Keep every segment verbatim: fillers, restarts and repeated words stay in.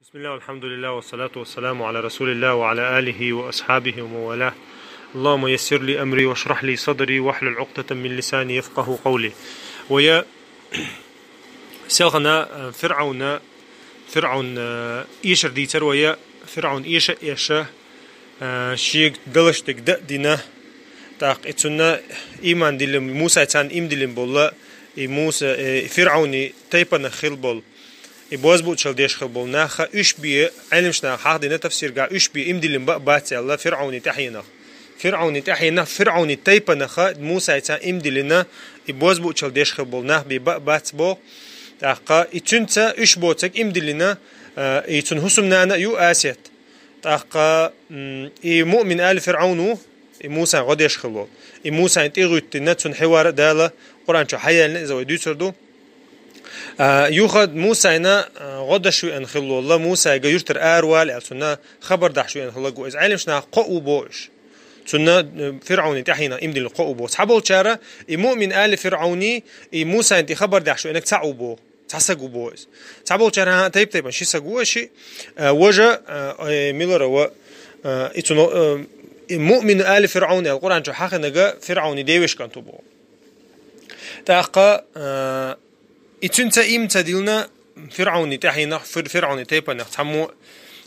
بسم الله والحمد لله والصلاة والسلام على رسول الله وعلى آله وأصحابه ومن والاه. اللهم يسر لي أمري واشرح لي صدري واحلل عقدة من لساني يفقه قولي. Вай селхана, э, ФирӀавна, ФирӀавн, э, эшар дийцар вай, ФирӀавн эша, эша, э, шийга далаш дерг дина. ТӀаккха и цунна иман диллина, Мусайца царна иман диллина бола, и Муса, э, ФирӀавна тайпанах хилла бола, и бозбуунчал деш хилла бола наха, уьш бе, Ӏилманчаша хьахдина тафсиргахь, уьш бе иман диллина ба-, бац аьлла ФирӀавна тӀаьхьенах. ФирӀавна тӀаьхьенах, ФирӀавна тайпанах Мусайца царна иман диллина, и бозбуунчал деш хилла бола нах бе ба-, бац боху. ТӀаккха и цуьнца уьш боцург иман диллина, э, и цуьнан хӀусамнана а ю Асет. ТӀаккха, м, и Муъмин али ФирӀавн ву, и Мусайна гӀо деш хилла волу. И Мусайна тӀе а гӀуьттина, цунна хьевар а Дала Къуръан чохь хьаеллина, иза вай дуьйцур ду. А, юха Мусайна, а, гӀо даш веана хилла волу, Мусайга юьртара аравала аьлла, цунна хабар дахьаш веана хилла ву иза. Ӏилманчаша кхоъ ву боху уьш. Цунна, э, ФирӀавна тӀаьхьенах иман диллина кхоъ ву боху. Цхьаболчара и Муъмин али ФирӀавни, и Мусайна тӀе хабар дахьаш веанарг цхьаъ ву боху. Цхьа саг ву боху иза. Цхьаболчара, хӀан, тайп-тайпана ши саг ву аьлла, а, важа, а, э, милара ва, а, и цунна, э, и Муъмин али ФирӀавн аьлла Къуръан чохь хьахинарг ФирӀавна девешан кӀант ву боху. ТӀаккха, а, и цуьнца иман ца диллина ФирӀавна тӀаьхьенах, Фир-, ФирӀавна тайпанах цхьаммо.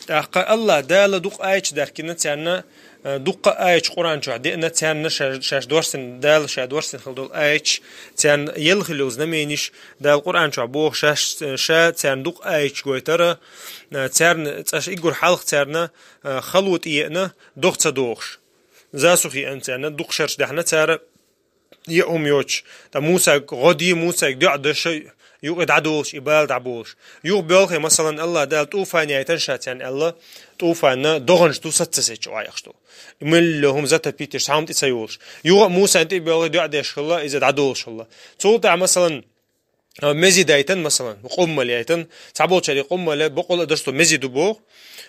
ТӀаккха АллахӀ Дала дукха аяташ даьхкина царна, э, дуккха аяташ Къуръан чохь деана царна, ша-, шаьш доссина, Дала ша доссина хилла долу аяташ, царна елла хилла йолу знаменаш, Дала Къуръан чохь боху, шаьш, ша царна дукха аяташ гойтара, э, царна цкъа уггар хьалха царна, э, хало тӀееана, догӀа ца догӀуш. Засуха еана царна, дукха шарш даьхьна цара, яа хӀума йоцуш. ТӀаккха Мусайга гӀо де, Мусайга доӀа деш, юкъа дӀадолуш, и бала дӀаболуш. Юха боьлхий, масалан, АллахӀ Дала тӀуфан яйтина ша царна аьлла, тӀуфанна догӀанаш ду, саца сецча Ӏойхаш ду. Мелла хӀума затопить деш, цхьа хӀума тӀе ца йолуш. Юха Мусайна тӀе а боьлхий, доӀа деш хилла, иза дӀадолуш хилла. Цул тӀаьхьа, масалан, а, мези дайтина, масалан, къуммал яйтина, цхьаболчара и къуммал боккъал а дашто мези ду боху,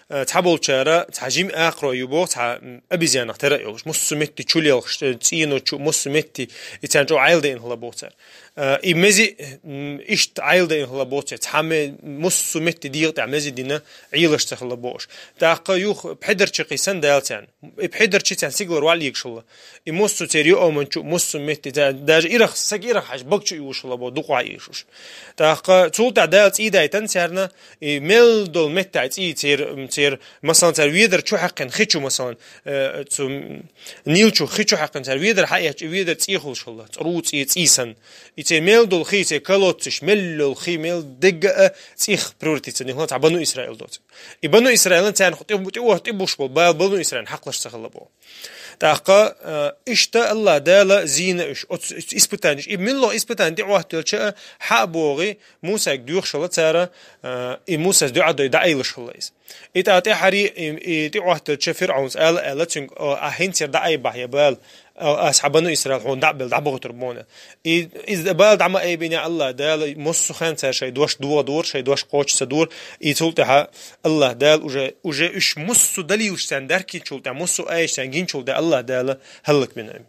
а, цхьаболчара цхьа жима акхарой ю боху, цхьа, м, обезьянах тера а йолуш, муссу метте чу лелхаш, э, цӀено чу, муссу метте, и царна чӀогӀа Ӏайла дайна хилла боху цара. А, и мези, м, иштта Ӏайла дайна хилла боху цара, цхьа ме-, муссу метте дегӀа тӀехь мези дина, Ӏелаш ца хилла бохуш. ТӀаккха юха пхьидарчу кхийсан Дала царна. И пхьидарчи царна сигалара ваьлла легаш хилла. И муссу церан йоаман чу, муссу метте, да-, даже ирах, саг ирах хьаьжча, бага чу юуш хилла боху, дукха Ӏийшуш. ТӀаккха цул тӀаьхьа Дала цӀий дайтина царна, и мел долу меттехь цӀий цер-, церан, масалан, цара ведар чу хьаькхина хи чу, масалан, э, цу, м, Нил чу, хи чу хьаькхина цара ведар хьаэцча, и ведар цӀий хуьлуш хилла, цӀару цӀий, цӀий санна. И церан мел долу хи, церан колодцаш, мел долу хи, мел дегга а цӀих превратиться дина хилла, цхьа Бану Исраил доцург. И Бану Исраилан царна тӀе, тӀе, тӀе буш болу бала Бану Исраилна хьакхалаш ца хилла боху. ТӀаккха, а, иштта АллахӀ Дала зийна уьш, оцу испытанеш, и милла испытани тӀе Ӏоттаелча а, хьа а богӀий, Мусайга доьхуш хилла цара, а, и Мусас доӀа дой дӀаайлаш хилла иза. И тӀа тӀаьхьарий, и, и тӀе Ӏоттаелча ФирӀавнас ала аьлла цуьнга, о, ахь хӀинца дӀаайбахь я бала, о, аса хьан Бану Исраил хьуна дӀа а белла, дӀабахуьйтур бу хьуна. И, иза бала дӀа ма айбина АллахӀ Дала, массо а хенахь цара шайн дош догӀа дора, шайн дош кхочуш ца дора. И цул тӀаьхьа АллахӀ Дала уже, уже уьш массо а далилаш царна даьхкинчул тӀаьхьа, массо а аяташ царна гинчул тӀаьхьа АллахӀ Дала хӀаллакбина.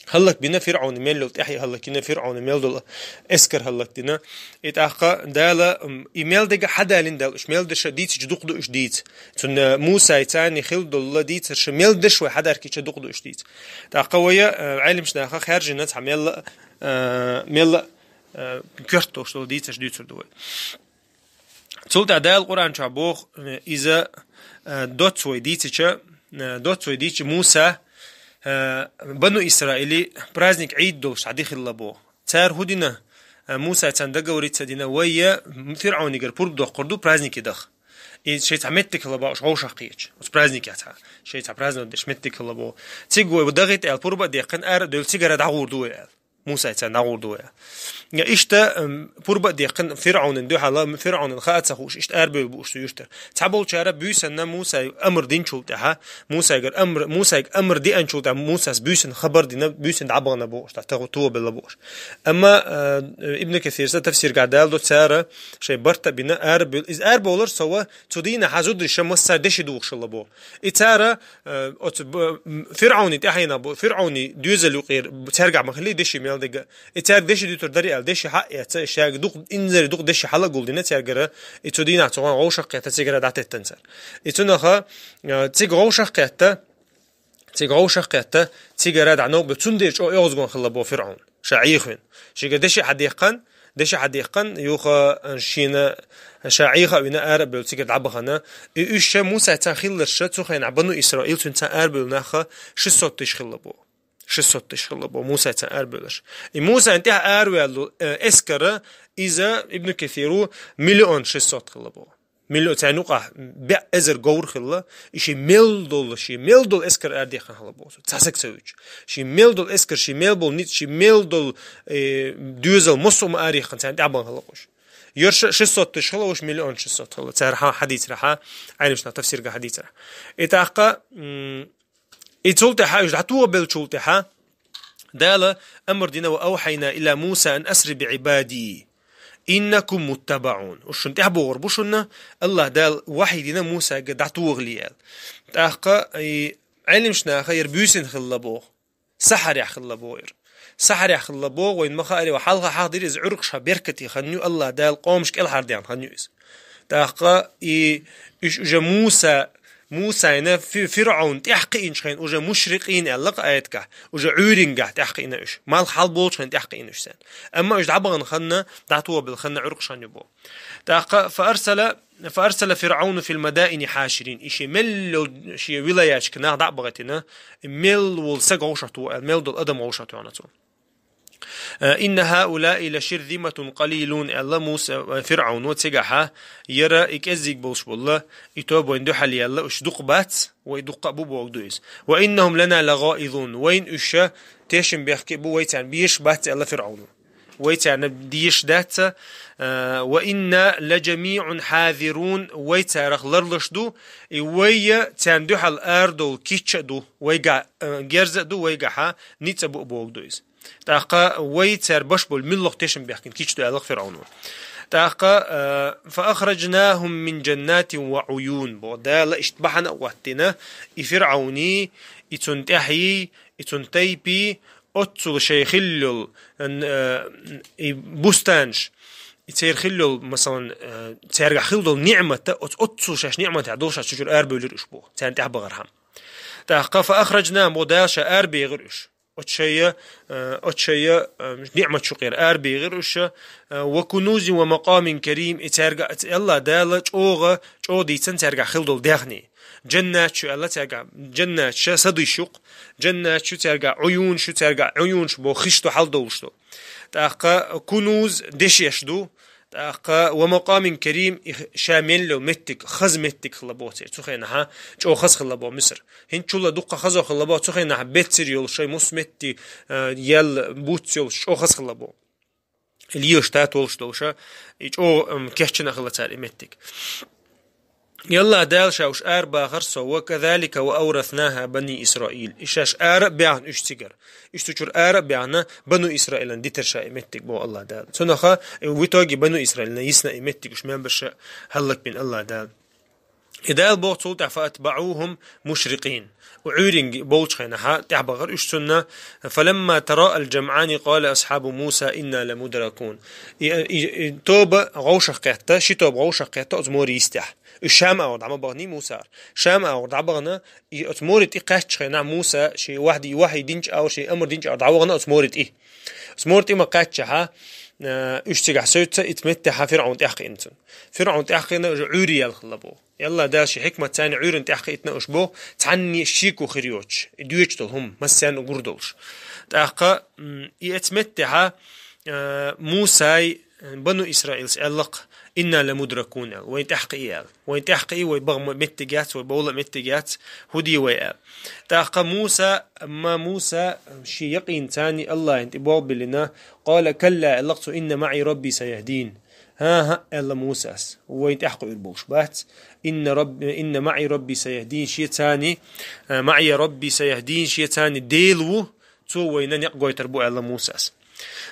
ХӀаллакбина ФирӀавна мел йолу тӀаьхье, хӀаллакйина ФирӀавна мел долу эскар хӀаллакдина. И тӀаккха Дала, м, и мел дерг хьадалийна Дала, уьш мел дерш дийцича дукха ду уьш дийца. Цунна Мусайца царна хилла долу дийцарш мел дерш вай хьадаьхкича дукха ду уьш дийца. ТӀаккха вай, э, Ӏелимаш наха хаьржина цхьа мел, э, мел, э, коьрта долуш долу дийцарш дуьйцур ду вай. Цул тӀаьхьа Дала Къуръан чохь боху, э, иза, э, доцца вай дийцича, э, доцца вай дийцича Муса, э, Бану Исраили праздник Ӏийд долуш цхьа ди хилла боху. Цара хӀун дина, э, Муса царна договориться дина, вай я ФирӀавнигара пурба доккхур ду празднике даха. И шайн цхьа меттиг хилла боху, уьш вовшах кхеча. Оцу праздникехь цхьа, шайн цхьа праздновать деш меттиг хилла боху. Цига вай дахийта аьлла пурба а деккхина, ара а девлла, цигара дӀагӀур ду вай аьлла. Мусайца дӀагӀур ду вай. Я иштта, м, пурба а деккхина ФирӀавнан дуьхьала, ФирӀавнан хаа ца хууш, иштта арабевлла бу уьш цу юьртара. Цхьаболчара буьйсанна Мусай амр динчул тӀаьхьа, Мусайгара амр, Мусайга амр деанчул тӀаьхьа Мусас буьйсанна хабар дина, буьйсанна дӀабахана бохуш, тӀаккха таху тоба белла бохуш. Амма, э, Ибн Касирса тафсиргахь даладо цара шайн барт а бина арабевлла. Иза арабовлар сова, цу дийнахьа зударша массара деши духуш хилла боху. И цара, э, оцу б-, м, ФирӀавни тӀаьхьенах бу, ФирӀавни доьзал юкъера цаьргахь ма хилли деши мел дага. И цаьрга деши дуьтур дари аьлла, деши хьаэца, и шаьрга дукха, инзаре дукха деши хьала а гулдина цаьргара, и цу дийнахьа цу гӀовшах кхетта цигара дӀатеттан цар. И цунах, э, цига гӀовшах кхетта, цига гӀовшах кхетта, цигара дӀа новкъа бе, цундела чӀо оьгӀазгон хилла бо ФирӀун, ша Ӏехавина. Шига деши хьадеккхан, деши хьадеккхан, юха, э, шийна ша Ӏеха а вина, ара а бевлла цигара дӀабахана. И уьш ша Мусайца хилларша, цу хенахь Бану Исраил цуьнца арабевлла наха шестьсот тысяч хилла бо. Шестьсот тысяч хилла бо Мусайца арабевлларш. И Мусайна тӀехь араваьлла, э, эскара, иза Ибн Касиру миллион шестьсот хилла бо. Миллион царна юкъахь беа эзар говр хилла, и ши мел долу, ши мел долу эскар арадеххан хилла бо. Цхьа саг ца вуьйцу. Ши мел долу эскар, ши мел болу ницкъ, ши мел долу, э, доьзал массо а ма ареххан царна тӀехь бан хилла уьш. Йорша шестьсот тысяч хилла, уьш миллион шестьсот хилла. Цара хьан хьадийцарахьа, Ӏелимаш на тафсирга хьадийцарахьа. И тӀаккха, м, И цул тӀаьхьа, уьш дӀатохабеллачул тӀаьхьа, Дала амр дина: «Ва авхьайна иля Муса ан асри би Ӏибади, иннакум муттабаӀун». Уьш шуна тӀаьхьа богӀур бу шуна, Аллах Дала вахьй дина Мусайга дӀатохале аьлла. ТӀаккха и Ӏелимаш наха яра буьйсина хилла боху. Сахьарехь хилла боху ира. Сахьарехь хилла боху, вайн ма хаара, вай хьалха хьахдира иза Ӏуьркъаш хьан беркате хан ю, Аллах Дала къомаш кӀелхьарден хан ю иза. ТӀаккха и уьш уже Муса, Мусайна Фи-, ФирӀаун тӀаьхьакхиъначу хенахь уже мушрикъин аьлла-кх аятгахь, уже Ӏуьйрингахь тӀаьхьакхиъна уьш. Малх хьалболчу хенахь тӀаьхьакхиъна уьш царна. Амма уьш дӀабахана ханна, дӀатохабелла ханна Ӏуьркъаш хан ю боху. ТӀаккха фа арсала فأرسل فرعون في المدائن حاشرين. И шен мел йолу, шен вилаяташка нах дӀа а бахийтина, мел волу саг гӀовшахтуху аьлла, мел долу адам гӀовшахтухьна цо. Э, «Инна хьаулаи лаширзиматун къалилун», аьлла Муса, э, ФирӀауно цигахьа, яра и кӀеззиг болуш болла, и тоба вайн дуьхьал яьлла, уьш дукха бац, вай дуккха а бу боху ду иза. «Ва иннахум лана лагъаизун», вайн уьш тешнабехке а бу, вай царна безаш бац аьлла ФирӀауно. Вай царна дезаш дац, а, «ва инна ла жамиӀун хьазирун», вай царах ларлуш ду, и вай царна дуьхьал арадовла кийча а ду, вайга, а, герза а ду, вайгахьа ницкъ а бу а боху ду иза. ТӀаккха вай цара баш болу муьлхха тешнабехкина кийча ду аьлла ФирӀауно. ТӀаккха, а, «фа ахраджнахум мин жаннатин ва Ӏуюн», бо Дала иштта бахьана а хӀоттийна, и ФирӀауний, и цунна тӀаьхьий, и цунна тайпий, оццул шайн хилла йолу, н-, э, и бустанаш, и церан хилла йолу, масалан, э, цаьргахь хилла долу ниъмата, оц-, оццул шаьш ниъматехь долуш цу чуьра арабевлира уьш боху, царна тӀаьхьа бахархьама. ТӀаккха «фа ахраджнахум», бо Дала ша арабехира уьш. Оцу шайя, э, оцу шайя, э, ниъмат шукъера арабехира уьш, э, «ва кунузин ва макъамин карим», и цаьрга, Алла Дала чӀогӀа, чӀогӀа дийцина цаьргахь хилла долу даьхний. Жаннат шу аьлла цаьрга, жаннат ша садуьйш ю-кх, жаннат шу цаьрга, Ӏуюн шу цаьрга, Ӏуюн шу боху хиш ду хьал долуш ду. ТӀаккха кунуз дешеш ду, тӀаккха ва макъамин карим, и ша мел йолу меттиг, хаза меттиг хилла боху церан. Цу хенахьа чӀогӀа хаза хилла боху Мисар. ХӀинчул а дуккха хазо хилла боху, цу хенахьа беццир йолу шайн мус метти, а, ял буц йолуш чӀогӀа хаза хилла боху. Лелаш тата волуш долуша, и чӀогӀа, м, кеччина хилла цара и меттиг. Ялла Дала ша уьш арабахар со, «ва казалика ва авраснаха бани Исраил». И шаьш ара а баьхна уьш цигара. Уьш цу чуьра ара а баьхна, Бану Исраилан дитар ша и меттиг боху Алла Дала. Цунаха, и в итоге Бану Исраилна йисна и меттиг уьш мел берша хӀаллакбина Алла Дала. И Дала боху цул тӀаьхьа: «Фа атбаӀухум мушрикъин». Ӏуьйринг болчу хенахьа тӀаьхьабахара уьш цунна. «Фаламма тараал жамъани къала асхьабу Муса инна ламудракун». И, и, и тоба гӀовшах кхетта, ши тоба гӀовшах кхетта оцу море йистехь. Уьш Шам агӀор дӀа ма баханий Мусара. Шам агӀор дӀабахана, и оцу море тӀе кхаьччу хенахь Муса ши вахьди, вахьи динчу агӀор, ши амр динчу агӀор дӀавахана оцу море тӀе. Оцу море тӀе ма кхаьччахьа, э, уьш цигахь севца, и меттехьа ФирӀаун тӀаьхьакхиъна цунна. ФирӀаун тӀаьхьакхиъна, уже Ӏуьйре яьлла хилла боху. Ялла Дала шен хьикмат царна Ӏуьйрана тӀаьхьакхиъна уьш боху, цхьанне шеко хир йоцуш, и доьчу долу хӀума, массарна а гур долуш. ТӀаккха, м, и эца меттехьа, э, Мусай, э, Бану Исраилс аьлла-кх: «Инна ламудракун», аьлла, вайн тӀаьхьакхиъ аьлла. Вайн тӀаьхьакхиъ, вай баха меттиг яц, вай бовла меттиг яц, хӀун де вай аьлла. ТӀаккха Муса, амма Муса, шен якъин царна Аллахьан тӀе болх биллина, къала: «Калла», аьлла-кх цо, «инна маӀи Рабби саяхӀдин». «ХӀан-хӀа», аьлла Мусас, «вайн тӀаьхьакхуьур болуш бац. Инна Рабби, инна маӀи Рабби саяхӀдин», шен царна, э, «маӀия Рабби саяхӀдин», шен царна Дела ву, цо вайна некъ гойтур бу, аьлла Мусас.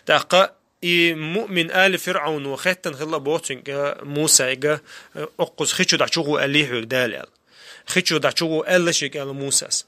ТӀаккха и муъмин али ФирӀауно хеттана хилла боху цуьнга, Мусайга, э, оккхуза хи чу дӀа чу гӀо аьллий хьоьга Дала аьлла. Хи чу дӀа чу гӀо аьлла шега аьлла Мусас.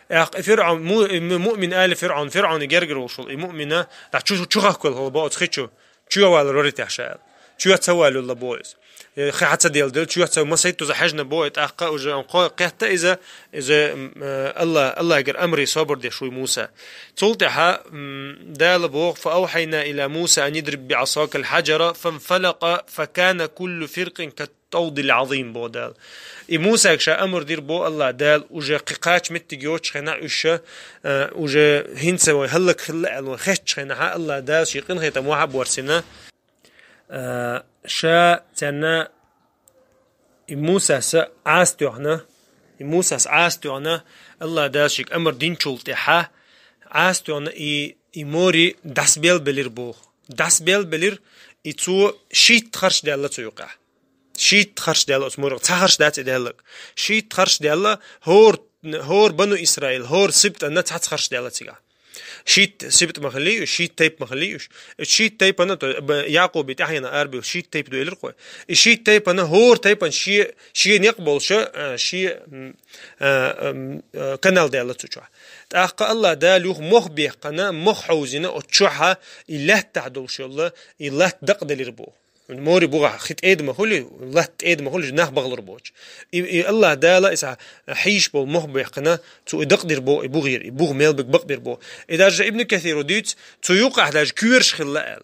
ТӀаккха и ФирӀавн, му-, и му-, муъмин аьлла ФирӀавн, ФирӀавна гергара волуш волу и муъмина дӀа чу, чу хахкавелла хьула бо оцу хи чу. Чу яхавала роритехь ша аьлла. Чу ца валула бо иза. Э, хи хьа ца делла дела, чу ца ма сайттуза хьаьжна бо, и тӀаккха уже он кхо-, кхетта иза, иза, м, э, Алла, Аллагьгара амри собар деш вуй Муса. Цул тӀаьхьа, м, Дала боху: «فأوحينا إلى موسى أن اضرب بعصاك الحجر فانفلق فكان كل فرق كالطود العظيم», боху Дала. И Мусага ша амр дира бо Алла Дала, уже кхин кхача меттиг йоцучу хенахь уьш ша, э, уже хӀинца вай хӀаллак хилла аьлла, вай хезчу хенахь Алла Дала шен къинхетам вахьа а борсина, э, ша царна и Мусас Ӏаса тоьхна, и Мусас Ӏаса тоьхна, Алла Дала шега амр динчул тӀаьхьа, Ӏаса тоьхна и, и море дӀасабелбелира боху. ДӀасабелбелира, и цо шийтта харш даьлла цу юкъахь. Шийтта харш даьлла оцу морехь, цхьа харш дац и даьлларг. Шийтта харш даьлла, хӀора, хӀора бану Исраил, хӀора сибтана цхьацца харш даьлла цигахь. Шийтта сибт ма хиллий уьш, шийтта тайпа ма хиллий уьш. Уьш шийтта тайпана, то, б-, Якъубе тӀаьхьена арабевлла шийтта тайпа ду элира кхой. И шийтта тайпана, хӀора тайпана шен, шен некъ болуша, а, шен, м, а, м, а, канал даьлла цу чохь. ТӀаккха Алла Дала юха мох бехкана, мох хьовзийна, оцу чохьа и лаьттахь долуш йолла, и латта дакъаделира боху. Море бухахь хи тӀеда ма хуьлий, латта тӀеда ма хуьлий, нах бахалур боцуш. И, и Аллах Дала иза хьийш болу мох бехкана, цо и дакъдир бо, и бухийра, и бух мел биг бакъдир бо. И даже Ибн Касиро дуьйцу, цу юкъахь даже коьраш хилла аьлла.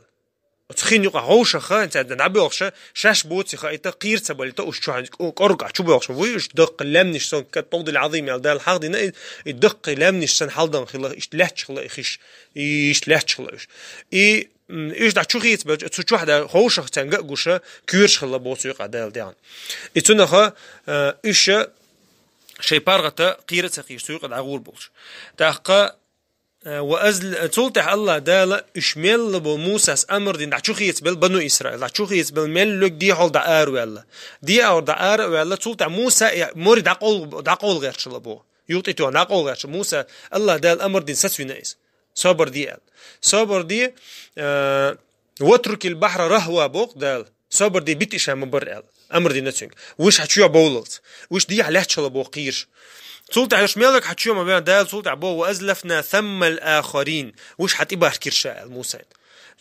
Оцу хин юкъахь гӀовшаха, цаьрда дӀабоьлхуша, шаьш боций хаийта, кхийра ца балийта, уьш чохь кӀоргахь чу боьлхуша вуй, уьш даккха лаьмнаш сан, католдил Ӏазим аьлла Дала хьахдина, и, и даккха лаьмнаш сан хьалдан хилла, иштта лаьтташ хилла и хиш, и иштта лаьтташ хилла уьш. И М, уьш дӀа чу хийцабелча, цу чохь да ховшах цаьнга а гуша, коьраш хилла боху цу юкъа Дала дегӀан. И цунаха, э, уьш шайн паргӀата кхийра а ца кхийра, цу юкъа дӀагӀур болуш. ТӀаккха, э, ва азл-, цул тӀаьхьа Аллах Дала уьш мелла бо Мусас амр дина дӀа чу хийцабелла бану Исраил, дӀа чу хийцабелла меллиг дехьал дӀа араваьлла. Дехьал дӀа араваьлла, цул тӀаьхьа Муса и море дӀакъовл-, дӀакъовла гӀерташ хилла боху. Юкъа тӀе тоьхна дӀакъовла гӀерташ. Муса, Аллах Дала амр дина сацвина иза. Собар де аьлла. Собар де, э, «Ватрукил бахьра рахва», боху Дала. Собар де, бита ша ма барра аьлла. Амр дина цуьнга. Вуьш хьан чоь бовлалц. Вуьш дехьа лаьтташ хилла боху кхийраш. Цул тӀаьхьа уьш меллиг хьан чоь ма вен Дала, цул тӀаьхьа боху: «Ва азлафна саммал ахарин». Вуьш хьан тӀебахкира ша аьлла Мусайна.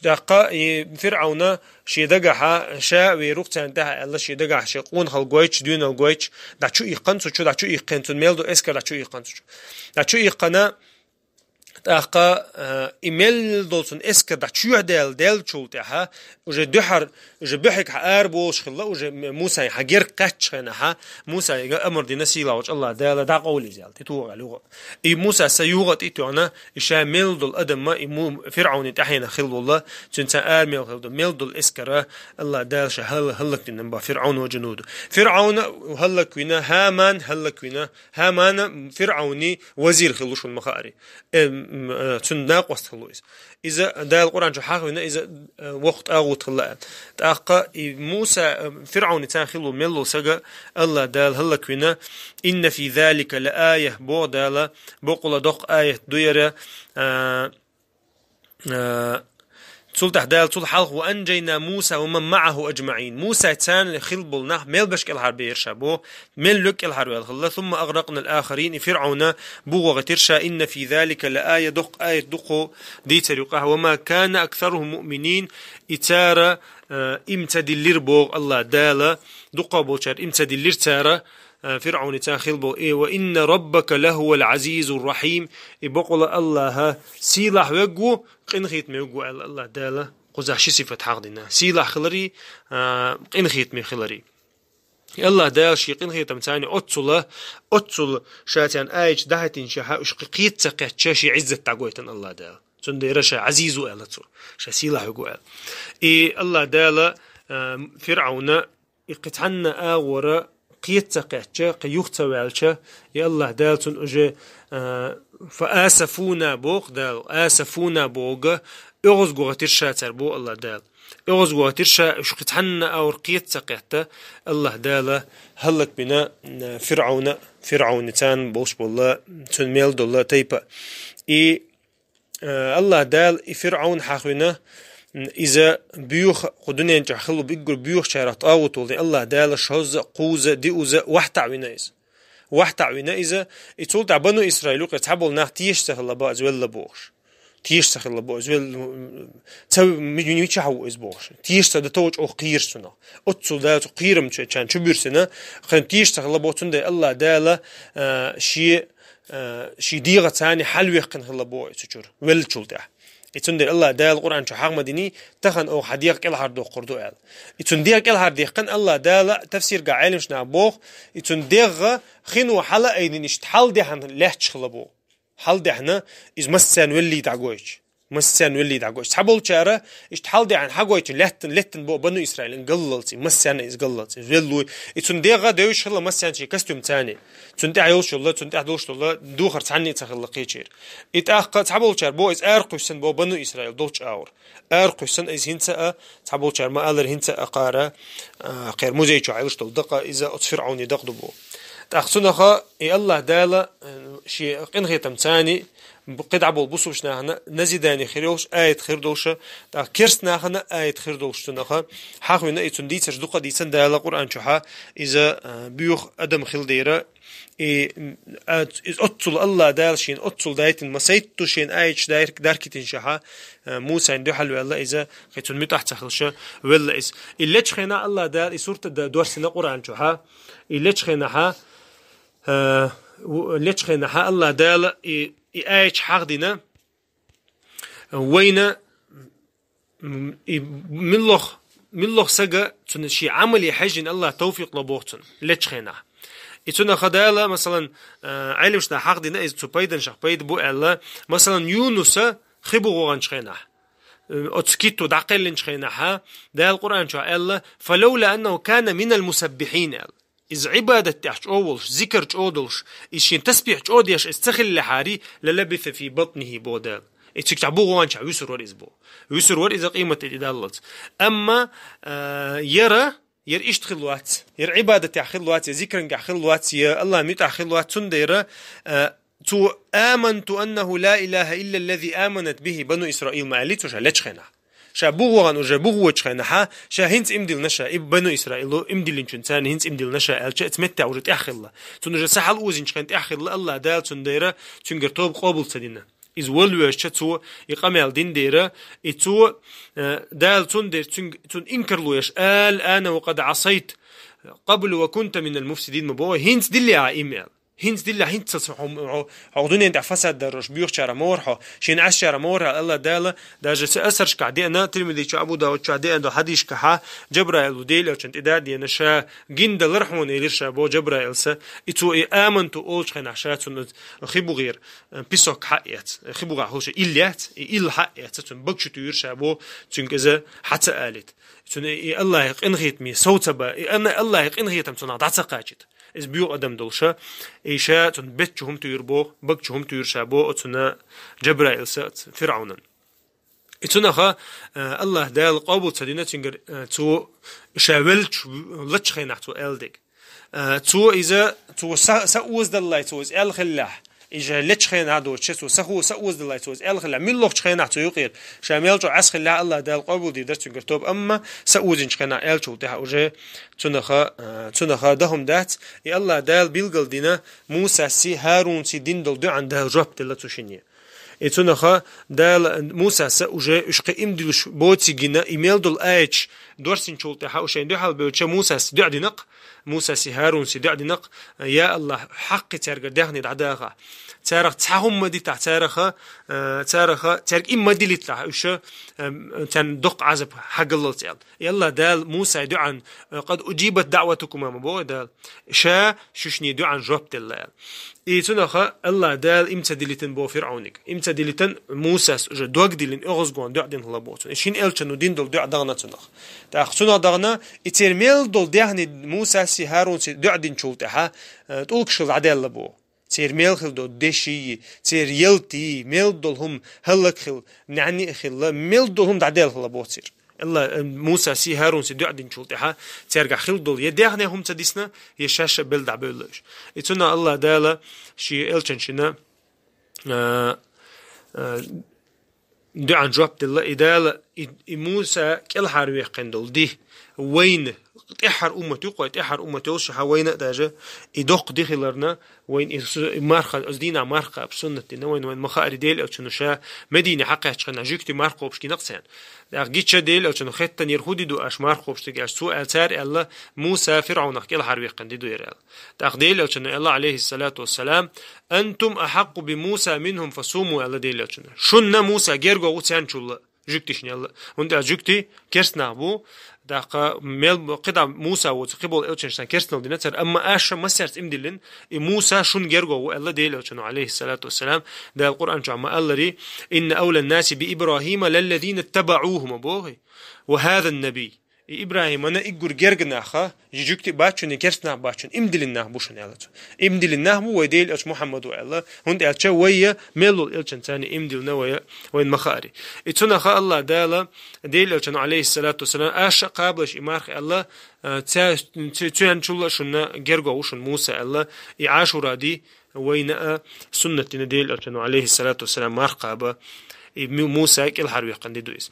ТӀаккха и ФирӀавна шен дагахьа ша а вер ву-кх царна тӀехьа аьлла, шен дагахьа шен къонахалла гойтуш, доьналла гойтуш, дӀа чу иккхина цу чу, дӀа чу иккхина цунна мел ду эскар дӀа чу иккхина цу чу. ДӀа чу иккхина, тӀаккха, э, и мел долу цунна эскар дӀа чоьхьадаьлла, даьллачул тӀаьхьа, уже дуьхьар, уже буьхьиг хьан ара болуш хилла, уже М-, Мусай хьан герга кхаьчча хенахьа, Мусайга амр дина сийлахь волчу Аллах Дала дӀакъовлийзаьлла, тӀе туху аьлла юха. И Муса сан юха тӀе тоьхна, и ша мел долу адамма, и Му-, ФирӀавни тӀаьхьена хилла волла, цуьнан сан ара мел хилла, мел долу эскара, Аллах Дала ша хӀал-, хӀаллакдина бан ФирӀавн ва жунуду. ФирӀавна хӀаллаквина, ХӀаман хӀаллаквина, ХӀамана ФирӀавни вазир хилла шуна ма хаари. Э, м, э, цуьнан накъост хилла иза. Иза Дала Къуръан чу хьахвина, иза, э, воккха тӀагӀут хилла аьлла. ТӀаккха и Муса, э, ФирӀавни царна хилла мел волу сага Аллах Дала хӀаллаквина, «Инна фи залика ла ая», боху Дала, боккъала доккха аят ду яра, э, э, цул тӀаьхьа Дала цул хьалха: «Ва анжайна Муса ва ман маӀаху аджмаӀин». Мусай царна хилла болу нах мел беш кӀелхьарбеира ша боху, мел луьг кӀелхьарваьлла хилла, «сумма агъракъна ал-ахарин», и ФирӀавна бугӀо гӀитира ша, «инна фи залика ла ая», доккха аят ду кху дийцар юкъахь, «ва ма кана аксарухум муъминин», и цара, э, им ца диллира боху Аллах Дала, дуккха болчара им ца диллира цара, э, ФирӀавни царна хилла боху, э, «ва инна раббака ла хӀувал Ӏазизур рахьим», и боккъала Аллаха сийлахь верг ву, къинхетаме верг ву аьлла Аллах Дала, кхузахь ши сифат хьахдина. Сийлахь хилари, э, къинхетаме хилари. Аллах Дала шен къинхетам царна оццула, оццула ша царна аяташ дӀахӀиттинчехьа, уьш кхин кхета ца кхаьчча, шен Ӏиззат дӀагойтина Аллах Дала. Цундела ша Ӏазиз ву аьлла цо, ша сийлахь верг ву аьлла. И Аллах Дала, а, ФирӀавна и кхин цхьанна агӀора кхета ца кхаьчча, кхин юха ца ваьлча, и Аллах Дала цунна уже, а, «фа асафуна», боху Дала, «асафуна» боху, оьгӀазго гӀитира ша цара, боху Аллах Дала. ОьгӀазго гӀитира ша, уьш кхин цхьанна агӀор кхета ца кхетта, Аллах Дала хӀаллакбина, м, ФирӀавна, ФирӀавни царна болуш болла, цуьнан мел долла тайпа. И, э, Аллах Дала и ФирӀавн хьахвина, м, иза боьха, кху дуьнен чохь хилла уггар боьхачарах тӀагӀут волу, Аллах Дала шозза, кхузза, диъузза вахьтаӀ вина иза. вахьтаӀ вина иза, и цул тӀехьа бану Исраил юкъе цхьаболу нах теша ца хилла бо иза велла бохуш. Теша ца хилла бо иза велла, ца ми-, ми-, мичахь ву иза бохуш. Теша ца дан товчу оха кхийра цунах. Оццул Дала цу кхийрамчу чан чу буьрсина, кхин теша ца хилла бо, цундела Аллах Дала, а, ши, а, ши дегӀа царна хьалвехкина хилла бо иза чуьра, веллачул тӀехьа. И цундела Аллах Дала Къуръан чу хьагма дини, тахана оха хьан дегӀ кӀелхьардоккхур ду аьлла. И цунна дегӀ кӀелхьардехкина Аллах Дала тафсирга Ӏелимаш нах боху, и цунна дегӀа хино хьала айдина иштта хьалдехьана лаьтташ хилла бо. Хьалдехьана иза массарна веллий дӀагойтуш. Массарна веллий дӀагойтуш. Цхьаболчара иштта хьалдехьана хьагойтуш лаьттан, леттан бо бану Исраилан галлалц, и массарна иза галлалц, иза веллуй. И цунна дегӀа девзаш хилла массарна ши костюм царна. Цунна тӀехь йолуш йолла, цунна тӀехь долуш долла, духар цхьанна а ца хилла кхечера. И тӀаккха цхьаболчара бо иза аракхуьссина бо бану Исраил долчу агӀор. Аракхуьссина иза хӀинца а, цхьаболчара ма-аллара хӀинца а кхара, а, кхера музей чохь Ӏелуш долу дакъа, иза оцу ФирӀауни дакъа ду бо. ТӀаккха цунаха и Аллах Дала, а, шен къинхетам царна, бу-, кхидӀа болу бусулбачу нахана назидание хир йолуш, аят хир долуша, тӀаккха керст нахана аят хир долуш цунаха, хьахвина и цунна дийцарш дукха дийцан Дала Къуръан чохьа, иза, а, буьйху адам хила дера, и, а, иза оццул Аллах Дала шена оццул дайтина ма сайтту шена аяташ дайр-, даркитина шаьхьа, а, Мусайн дуьхьал ваьлла иза, кхин цунна муьтӀахь ца хилша, велла иза. И лечу хенахь Аллах Дала и сурта да-, дорсина Къуръан чохьа, и лечу хенахьа, а, у-, лечу хенахьа Аллах Дала и, и аяташ хьахдина, вайна М, и миллох, миллох сага цунна шен Ӏамале хьаьжжина Аллах тавфикъ ло боху цунна, лечу хенахь. И цунаха Дала, масалан, а, Ӏелимашна хьахдина, иза цу пайданашах пайда бу аьлла, масалан, Юнуса хи бугӀу гӀанчу хенахь, э, оцу китто дӀакхеллинчу хенахьа, Дала Къуръан чохь аьлла, «Фалавла аннаху кана минал мусаббихьин», аьлла. Иза Ӏибадат тӀехь чӀогӀа волуш, зикар чӀогӀа долуш, иза шен тасбихь чӀогӀа деш иза ца хиллехьарий, «ла лабиса фи батнихи», бо Дала. И цига чохь бугӀу гӀанчохь вуьсур вара иза бо. Вуьсур вара иза къематде тӀедаллалц. Амма, а, яра, яра иштта хилла вац, яра Ӏибадатехь хилла вац, я зикрангахь хилла вац, я Аллах муьтӀахь хилла вац, цундела, а, цо «аманту аннаху ла илаха илла ллази аманат бихи бану Исраил» ма аьллий цо ша лечу хенахь. Ша бугӀу гӀан уже бугӀу вочу хенахьа, ша хӀинца имдилна ша, и бану Исраило имдиллинчун царна хӀинца имдилна ша аьлча, эца меттехь уже тӀехь хилла. Цунна уже са хьал узинчу хен тӀехь хилла, Аллах Дала цундела цуьнгара тоба къобал ца дина. Иза валвоьжча цо и къамел дина дера, и цо, э, Дала цундела цуьнг-, цунна инкарло еш, «Ал-ана ва къад Ӏасайт къаблу ва кунта минал муфсидин» ма боху, хӀинца диллехьа и мел. ХӀинца диллехь, хӀинца ца хьо, хьо, хьо дуьнен тӀехь фасад даррош боьхучара ма вара хьо, шен Ӏаьсчара ма вара хьо, Аллах Дала, даже ца асаршкахь деана, Тирмиди чу, Абу Дауд чу деана до хьадийшкахьа, Джабраил ву Дела элчан тӀедадена ша, гин далар хьуна элира ша, бо Джабраилса, и цо и аманту олчу хенахь ша цунна хи бугӀера, э, песок хьаэц, хи бугӀа хӀуша ил яц, и ил хьаэца, цунна бага чу туьйра ша, бо цуьнга иза хьаца алит. Цунна и Аллахьи къинхетаме сов ца ба, и Аллахьи къинхетам цунах дӀа ца кхачит. Иза боьху адам долуша, и ша цунна бетта чу хӀума туьйра боху, бага чу хӀума туьйра ша боху оцунна Джабраилса ФирӀавнан. И цунаха, э, Аллах Дала къобал ца дина цуьнгара, э, цо ша веллачу лачу хенахь цо аьлла дерг. Э, цо иза, цо са, са озадаллай цо иза аьлла хиллехь, и ша лечу хенахь доцуша, цо са ху-, са озадаллай цо иза аьлла хиллехь, муьлххачу хенахь цо юкъера, ша мел чӀогӀа Ӏас хиллехь, Аллах Дала къобал дийр дара цуьнгара тоба, амма са озинчу хенахь аьллачул тӀаьхьа уже цунаха, а, цунаха дахам дац. И Аллах Дала билгал дина, Мусаси, ХӀарунси дина долу дуьӀан Дала жоп делла цу шине. И цунаха Дала Мусаса уже уьш кхин имдилуш боцигина, и мел долу аяташ дорсинчул тӀаьхьа уьш шайн дуьхьал бевлча Мусаси дуьӀа динакх, Мусаси, ХӀарунси дуьӀа динакх, я Аллах, хьаккхи цаьргара даьхни дӀадаха. Царах цхьа хӀума ма дитахь, цараха, а, цараха, цаьрга им ма дилитлахь, уьш, а, царна доккха Ӏазап хьагаллалц аьлла. И Аллах Дала Мусай дуьӀан, «Къад уджибат даъватукума» ма боху Дала. Ша шуьшний дуьӀан жоп делла аьлла. И цунаха Аллах Дала им ца дилитан бо ФирӀавниг. Им ца дилитан Мусас уже дог дилин оьгӀазгон дуьӀа дина хила боху цунна. И шин элчано дин долу дуьӀа дагна цунах. ТӀаккха цунах дагна, и церан мел долу дехни Мусаси ХӀарунси дуьӀа динчул тӀаьхьа, э, тӀулгаш хила дӀаделла боху. Церан мел хила долу деши, церан ялти, мел долу хӀума хӀаллак хила, нӀаьни а хила, мел долу хӀума дӀаделла хила боху церан. Алла, э, Мусаси, ХӀарунси дуьӀа динчул тӀаьхьа цаьргахь хила долу я дехне хӀума ца дисна, я шаьш а белла дӀабевлла уьш. И цунах Алла Дала шен элчан шина, э, э, дуьӀан жоп делла, и Дала И, и Муса кӀелхьарваьккхина долу ди, вайна, тӀаьххьара уммат ю-кх вай, тӀаьххьара уммат йолуш хьан вайна а даже, и доккха ди хиларна, вайна и су-, и марха, оцу дийнахь марха кхаба суннат дина вайна, вайна ма хаъара Делан Элчано ша Медине хьакхаьччхьана жуьгтий марха кхобуш гина-кх царна. ТӀаккха гича Делан Элчано хеттанера хӀун ди ду аша марха кхобуш дерг аьлча, цо аьлла, цара аьлла, Муса ФирӀавнах кӀелхьарваьккхина ди ду яра аьлла. ТӀаккха Делан Элчано аьлла, алейхиссалату вассалам, «Антум ахьакъу би Муса минхум фасуму», аьлла Делан Элчано. Шунна Муса герго ву царначул а. Жуьгташна аьлла. ХӀунда аьлча жуьгтий керста нах бу, тӀаккха мел бу, кхидӀа Муса воцу, кхиболу элчанаш санна керстанал дина цара, амма аша массаьрца иман диллина, и Муса шуна герго ву аьлла Делан Элчано, алейхиссалату вассалам, Дала Къуръан чохь ма-аллара: «Инна авлан наси би Ибрахима лаллазина ттабаӀуху», ма бохий, «ва хазан набий». И ИбрахӀимана иггур герга наха, жи жуьгти бачунна, керста нах бачунна, иман диллина нах бу шуна аьлла цо. Иман диллина нах бу вай Делан Элча Мухьаммад ву аьлла, хӀунда аьлча вайя мел волу элчанца царна иман диллина вайя, вайна ма хаъара. И цунах Аллах Дала, Делан Элчано, алейхиссалату вассалам, аша а кхабалаш и марха аьлла, а, ца-, ца-, цуьнан чул а шуна герго ву шуна Муса аьлла, и Ӏашура ди вайна а суннат дина Делан Элчано, алейхиссалату вассалам, марха кхаба, и Му-, Муса кӀелхьарваьккхина ди ду иза.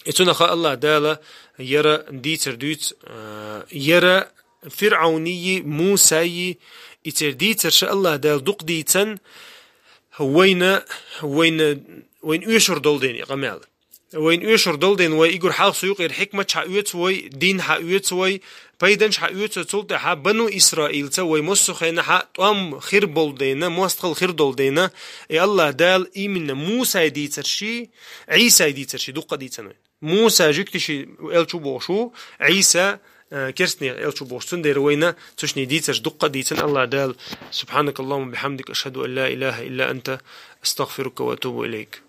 И цунах Аллах Дала яра дийцар дуьйцу, а, яра ФирӀавнийи, Мусайи, и церан дийцарша Аллах Дала дукха дийцан, вайна, вайна, вайна оьшур долу дена и къамел. Вайна оьшур долу дена вай игур хьалха суюкъера хьикмат хьаоьцу вай, дин хьаоьцу вай, пайданаш хьаоьцу, цул тӀаьхьа Бану Исраилца вай массо а хенахьа тӀом хир болу дена, мостагӀалла хир долу дена, и Аллах Дала именно Мусай дийцарши, Ӏийсай дийцарши дуккха а дийцан вай. Муса жуьгташи элча ву бохуш ву, Ӏийса, э, керстанех элча ву бохуш, цундела вайна цуьшний дийцарш дуккха а дийцан Аллах Дала. Субхьанакаллахумма бихьамдика, ашхаду ан ла илаха илла анта, астагфирука ва атубу илайк.